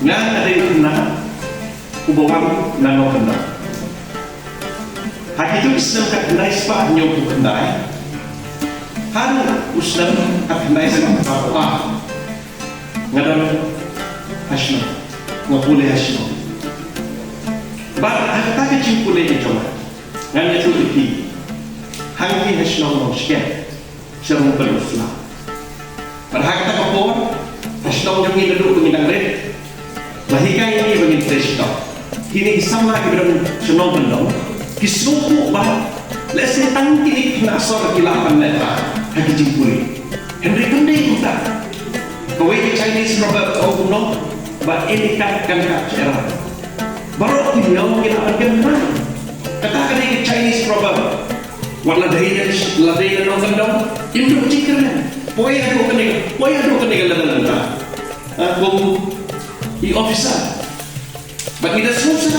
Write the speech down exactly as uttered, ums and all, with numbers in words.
Nga nga dei u khynnah uba wan na nongkyndong. Ha kito ki snem khatkhyndai spah hynñiewphew khyndai haduh u snem khatkhyndai spah phra phew ar nga don ha shnong, nga pule ha shnong. Bad ha kata ka jingpule ka jong nga, ngan ïathuh ïa phi, hangne ha shnong Nongshkep, sha Rungpel Usla. Bad ha kata ka por, ha shnong jong ngi naduh ba ngi dang rit, la hikai ïa ngi ba ngin trei shitom. Kine ki samla kiba don sha nongkyndong ki sngewthuh ba lehse tang kine ki khynnah sor ki lah ban leh bha ha ki jingpule. Hynrei kam dei kumta. Kawei ka Chinese proverb ka ong kumno, ba ïa ka kat kan kat sha era. Baroh ki nong ki lah ban kem bha. Kata ka dei ka Chinese proverb. Wat la dei na, la dei na nongkyndong, im duh jingkyrmen. Poi haduh kane, poi haduh kane ka level mynta. Ah, kum i officer. Bad ngi da sngewsih